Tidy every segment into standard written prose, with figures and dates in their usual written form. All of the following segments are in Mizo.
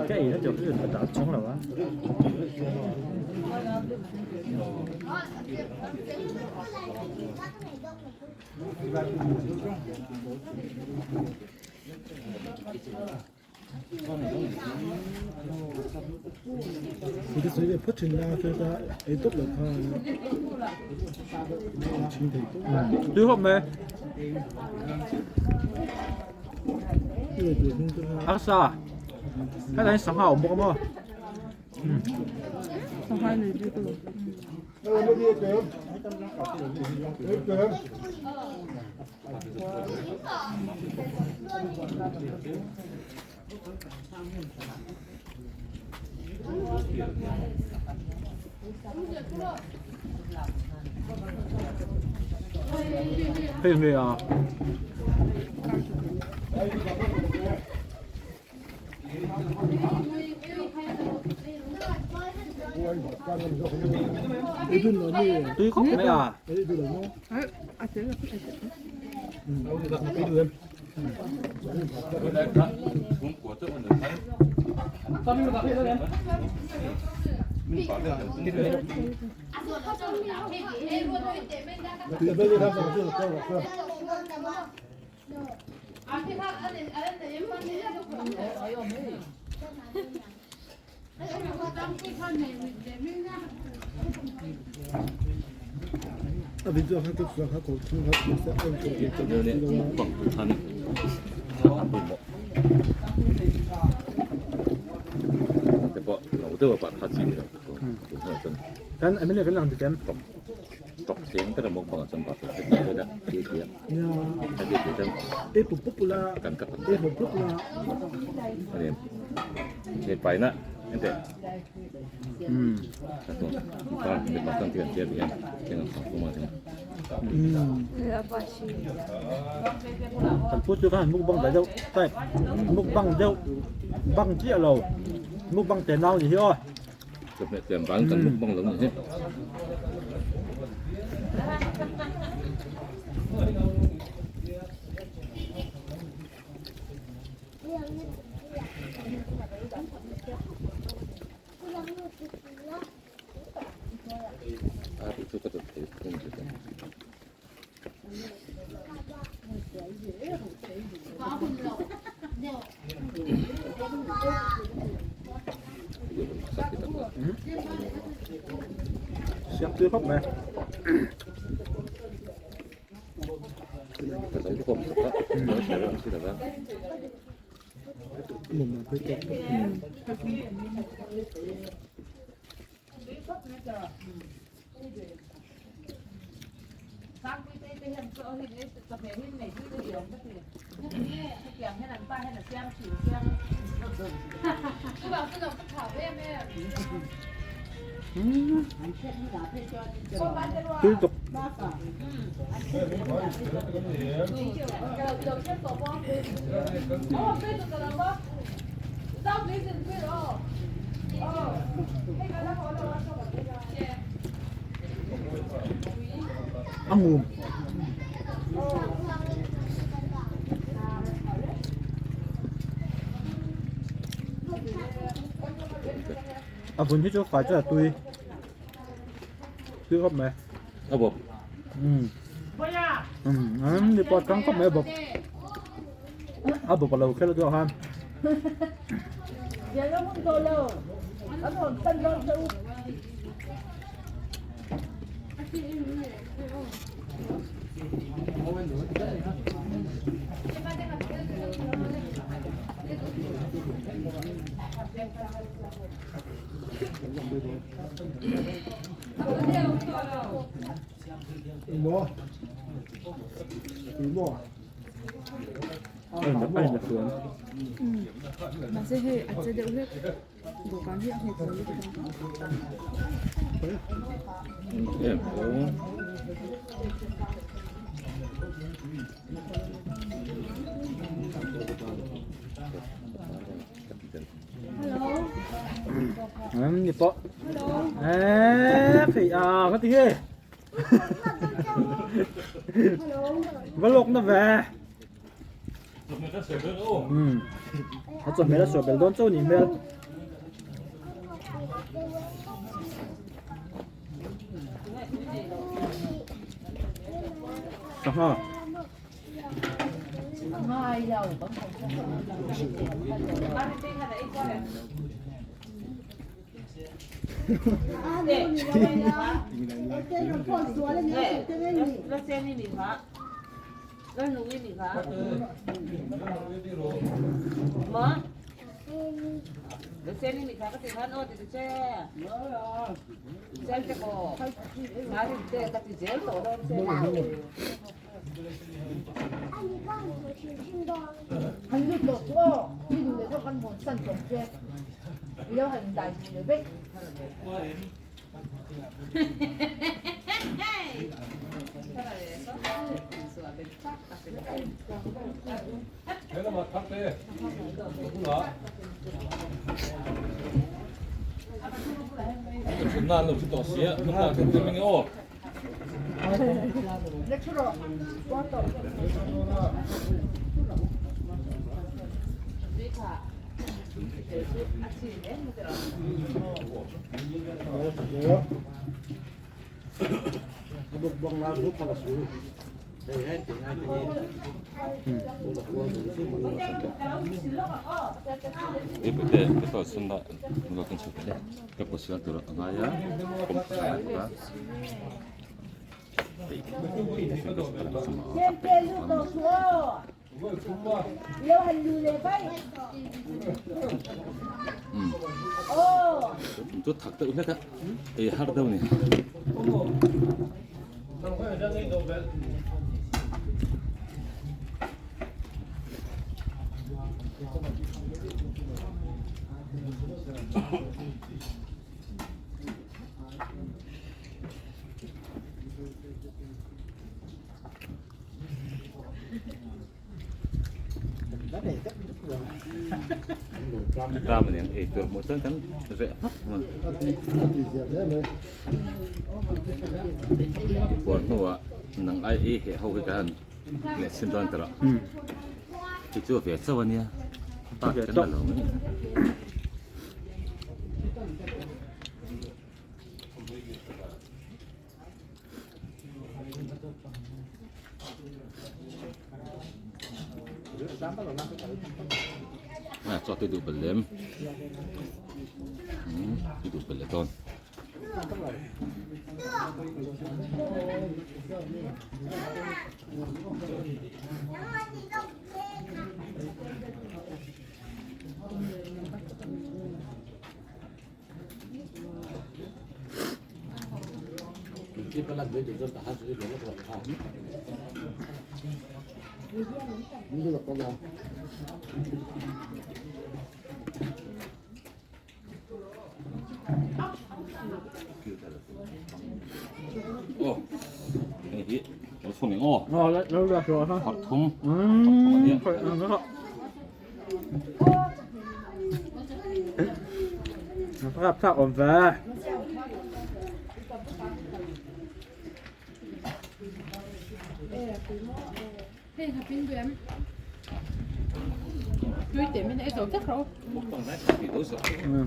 Cái ei nó được cái đã chống rồi á. Tui khawp mai. Arsa. Hetah hian sangha a awm bawk a maw. Sangha nei bik alawm. Hei nge a. Tui khawp mai a. Kan MLA kan lang dik em? Kan pu chu khan mukbang ve deuh type mukbang deuh bang chiah lo mukbang te nau ni hi aw. Siam tui khawp mai. Tui tuk. A ngum. A vun hi chu fai chu a tui. Tui khawp mai. A bawp. Um. Um, ni pawh tang khawp mai a bawp. A bawp a lo khelh duah khan. Mahse hei a che deuh hlek dawhkan hi a nghet lo lutuk a. Ni pawh. Eee phei a ka ti nge. Va lawk na ve. Umm a chawhmeh a suah belh dawn chauh a nih hmel. Sangha. Rapthlak awm ve.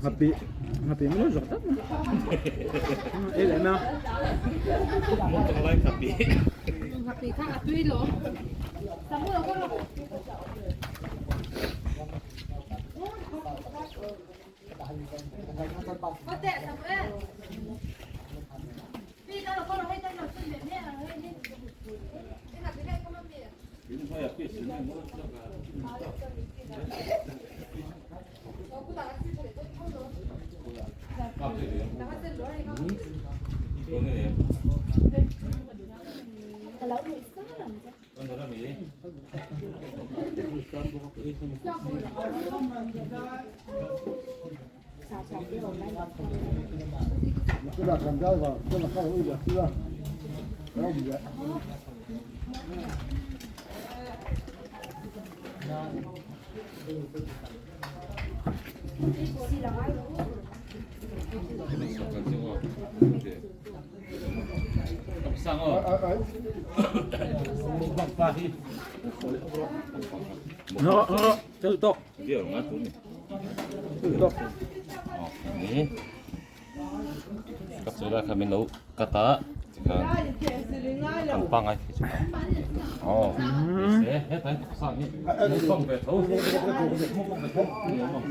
Happy happy min zawk tak ei leh na. Happy kha a tui lo. Nó nó tự tóc. Tự tóc. Ka sawi lai khan min lo cut a tikhan kan pangngai thei chu aw ni se hetah hian taksa hi mukbang ve tho mukbang ve tho ni awm ang.